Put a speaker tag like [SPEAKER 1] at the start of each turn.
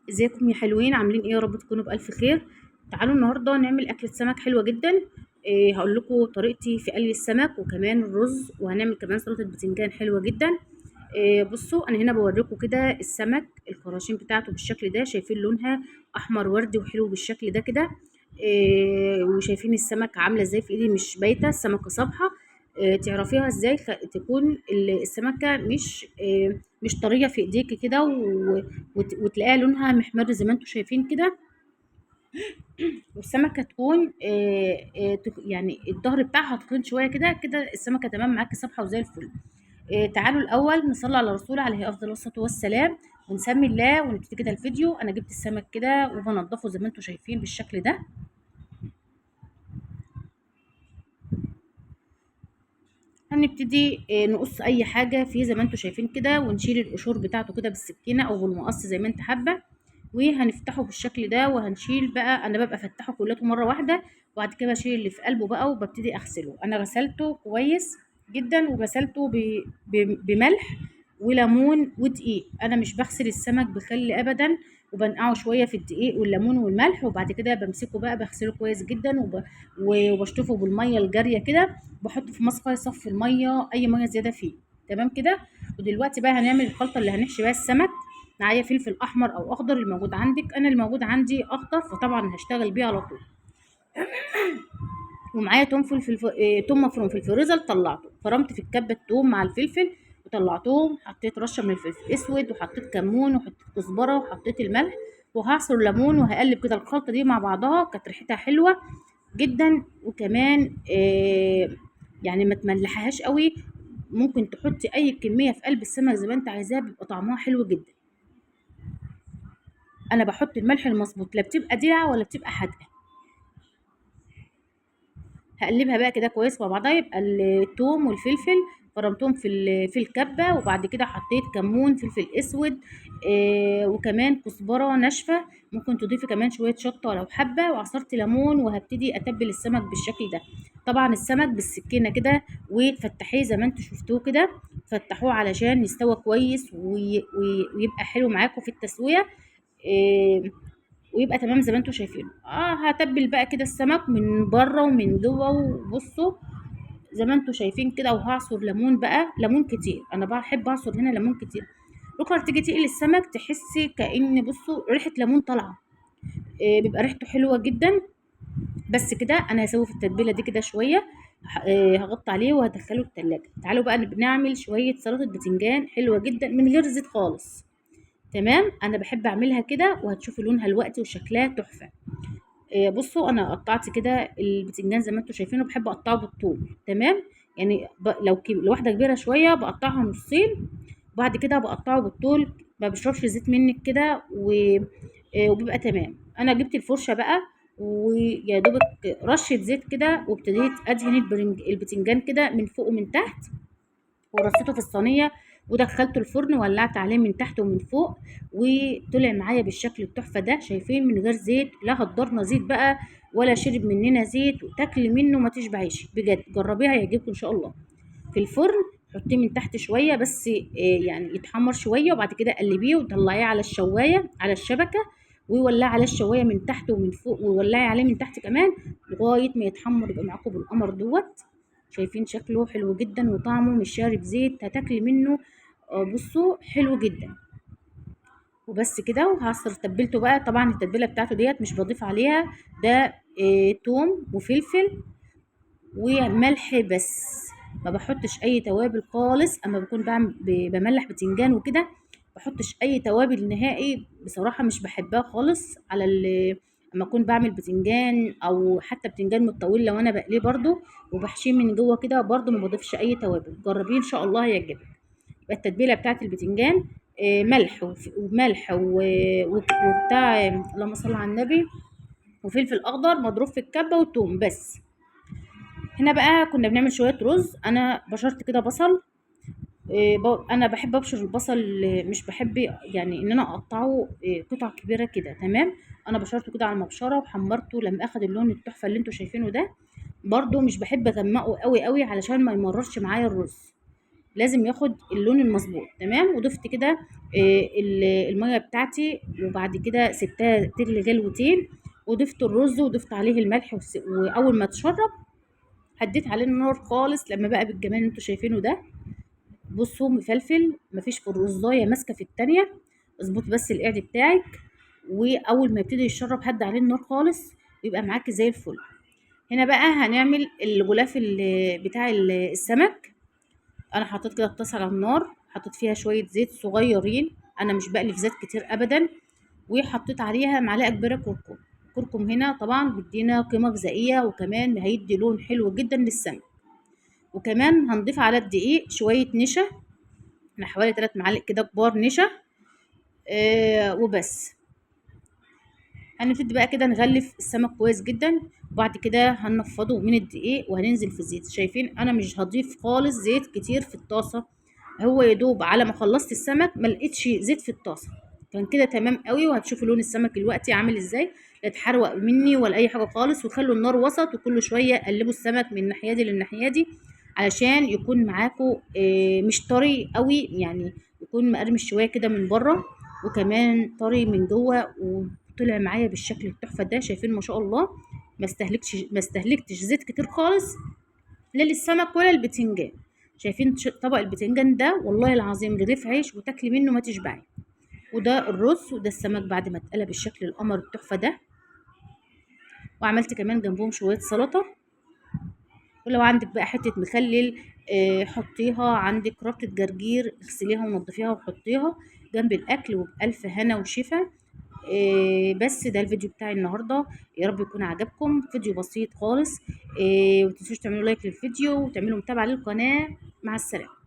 [SPEAKER 1] ازيكم يا حلوين؟ عاملين ايه؟ يا رب تكونوا بالف خير. تعالوا النهارده نعمل اكله سمك حلوة جدا. هقول لكم طريقتي في قلي السمك وكمان الرز، وهنعمل كمان سلطة بتنجان حلوة جدا. بصوا انا هنا بوريكم كده السمك، الخراشيم بتاعته بالشكل ده، شايفين لونها احمر وردي وحلو بالشكل ده كده. وشايفين السمك عامله ازاي في ايدي، مش بايته السمكة صبحة. تعرفيها ازاي؟ تكون السمكة مش طرية في ايديكي كده، وتلاقيها لونها محمر زي ما انتم شايفين كده. والسمكه تكون يعني الظهر بتاعها تخين شوية كده كده، السمكة تمام معاكي صبحة وزي الفل. تعالوا الاول نصلي على الرسول عليه افضل الصلاة والسلام، ونسمي الله ونبتدي كده الفيديو. انا جبت السمك كده وبنضفه زي ما انتم شايفين بالشكل ده. هنبتدي نقص اي حاجة فيه زي ما انتم شايفين كده، ونشيل القشور بتاعته كده بالسكينة او بالمقص زي ما انت حابة، وهنفتحه بالشكل ده. وهنشيل بقى، انا ببقى فتحه كلته مرة واحدة، وبعد كده بشيل اللي في قلبه بقى وببتدي اغسله. انا غسلته كويس جدا، وغسلته بملح وليمون ودقيق. انا مش بغسل السمك بخل ابدا، وبنقعه شوية في الدقيق والليمون والملح، وبعد كده بمسكه بقى بغسله كويس جدا، وبشطفه بالمية الجارية كده، بحطه في مصفى يصفي المية، اي مية زيادة فيه، تمام كده. ودلوقتي بقى هنعمل الخلطة اللي هنحشي بيها السمك. معايا فلفل احمر او اخضر اللي موجود عندك، انا اللي موجود عندي اخضر فطبعا هشتغل بيه على طول. ومعايا توم فلفل توم مفروم في الفريزر، طلعته فرمت في الكبه التوم مع الفلفل وطلعتهم، حطيت رشه من الفلفل الاسود، وحطيت كمون، وحطيت كزبره، وحطيت الملح، وهعصر ليمون، وهقلب كده الخلطة دي مع بعضها. كانت ريحتها حلوة جدا، وكمان ما تملحهاش قوي، ممكن تحطي اي كمية في قلب السمك زي ما انت عايزاها، بيبقى طعمها حلو جدا. انا بحط الملح المظبوط، لا بتبقى دلعه ولا بتبقى حادقه. هقلبها بقى كده كويس مع بعضها. يبقى التوم والفلفل فرمتهم في الكبه، وبعد كده حطيت كمون، فلفل اسود، وكمان كزبره ناشفة، ممكن تضيفي كمان شوية شطه لو حابة، وعصرت ليمون. وهبتدي اتبل السمك بالشكل ده. طبعا السمك بالسكينة كده، وتفتحيه زي ما انتوا شفتوه كده، فتحوه علشان يستوى كويس ويبقى حلو معاكم في التسوية، ويبقى تمام زي ما انتوا شايفينه. هتبل بقى كده السمك من بره ومن جوه، وبصوا زي ما انتوا شايفين كده. وهعصر ليمون بقى، ليمون كتير، انا بحب اعصر هنا ليمون كتير. بكره تيجي تقلي السمك تحسي كأن بصوا ريحه ليمون طالعه، بيبقى ريحته حلوة جدا. بس كده انا هسوي في التتبيله دي كده شوية، هغطي عليه وهدخله التلاجة. تعالوا بقى نعمل شوية سلطة بتنجان حلوة جدا من غير زيت خالص، تمام. انا بحب اعملها كده، وهتشوفوا لونها دلوقتي وشكلها تحفة. بصوا انا قطعت كده البتنجان زي ما انتوا شايفينه، بحب اقطعه بالطول، تمام. لو الواحدة كبيرة شوية بقطعها نصين، وبعد كده بقطعه بالطول، ما بيشربش زيت منك كده، وبيبقى تمام. انا جبت الفرشة بقى، ويا دوبك رشه زيت كده، وابتديت ادهن البتنجان كده من فوق ومن تحت، ورصيته في الصينية، ودخلته الفرن، وولعت عليه من تحت ومن فوق، وطلع معايا بالشكل التحفة ده. شايفين؟ من غير زيت، لا هدرنا زيت بقى ولا شرب مننا زيت، وتاكلي منه ما تشبعيش بجد. جربيها هيعجبكم ان شاء الله. في الفرن حطيه من تحت شوية بس، يتحمر شوية، وبعد كده قلبية وطلعيه على الشوايه، على الشبكة، وولعي على الشوايه من تحت ومن فوق، وولعي عليه من تحت كمان لغاية ما يتحمر، يبقى معاكم بالقمر دوت. شايفين شكله حلو جدا، وطعمه مش شارب زيت، هتاكلي منه. بصوا حلو جدا. وبس كده. وهعصر تتبيلته بقى. طبعا التتبيله بتاعته ديت مش بضيف عليها ده، توم وفلفل وملح بس، ما بحطش اي توابل خالص. اما بكون بملح بتنجان وكده بحطش اي توابل نهائي، بصراحة مش بحبها خالص. اما اكون بعمل بتنجان او حتى بتنجان متطويل لو انا بقليه برضو وبحشيه من جوه كده برضو ما بضيفش اي توابل. جربيه ان شاء الله هيعجبك. يبقى التتبيله بتاعت البتنجان، ملح وملح وبتاع، اللهم صل على النبي، وفلفل اخضر مضروب في الكبه وتوم بس. هنا بقى كنا بنعمل شوية رز. انا بشرت كده بصل، انا بحب ابشر البصل، مش بحب ان انا اقطعه، قطع كبيرة كده، تمام. انا بشرته كده على المبشره وحمرته لما اخد اللون التحفة اللي انتوا شايفينه ده. برضو مش بحب اغمقه قوي قوي علشان ما يمررش معايا الرز. لازم ياخد اللون المظبوط. تمام. وضفت كده المية بتاعتي، وبعد كده سبتها تغلي غلوتين، وضفت الرز وضفت عليه الملح، واول ما اتشرب هديت عليه النار خالص لما بقى بالجمال اللي انتوا شايفينه ده. بصوا مفلفل، مفيش في الرزايه ماسكه في التانية. اظبط بس القعد بتاعك، واول ما يبتدي يتشرب هدي عليه النار خالص، ويبقى معاكي زي الفل. هنا بقى هنعمل الغلاف بتاع السمك. انا حطيت كده الطاسه على النار، حطيت فيها شوية زيت صغيرين، انا مش بقلي في زيت كتير ابدا، وحطيت عليها معلقه كبيرة كركم. الكركم هنا طبعا بيدينا قيمة غذائية، وكمان هيدي لون حلو جدا للسمك. وكمان هنضيف على الدقيق شوية نشا، احنا حوالي 3 معالق كده كبار نشا، وبس. هنبتدي بقى كده نغلف السمك كويس جدا، وبعد كده هننفضه من الدقيق وهننزل في الزيت. شايفين انا مش هضيف خالص زيت كتير في الطاسه، هو يدوب على ما خلصت السمك ما لقيتش زيت في الطاسه، كان كده تمام قوي. وهتشوفوا لون السمك دلوقتي عامل ازاي، لا اتحروق مني ولا اي حاجة خالص. وخلوا النار وسط، وكل شوية قلبوا السمك من الناحية دي للناحيه دي علشان يكون معاكم، مش طري قوي، يعني يكون مقرمش شوية كده من بره وكمان طري من جوه. وطلع معايا بالشكل التحفة ده، شايفين ما شاء الله، ما استهلكتش زيت كتير خالص، لا للسمك ولا البتنجان. شايفين طبق البتنجان ده والله العظيم رغيف عيش وتاكلي منه ما تشبعي. وده الرز وده السمك بعد ما اتقلب بالشكل القمر التحفة ده. وعملت كمان جنبهم شوية سلطة، ولو عندك بقى حتة مخلل، حطيها، عندك ربطه جرجير اغسليها ونضفيها وحطيها جنب الاكل، وبألف هنا وشفا. بس ده الفيديو بتاعي النهارده، يا رب يكون عجبكم، فيديو بسيط خالص. ومتنسوش تعملوا لايك للفيديو وتعملوا متابعه للقناة. مع السلامة.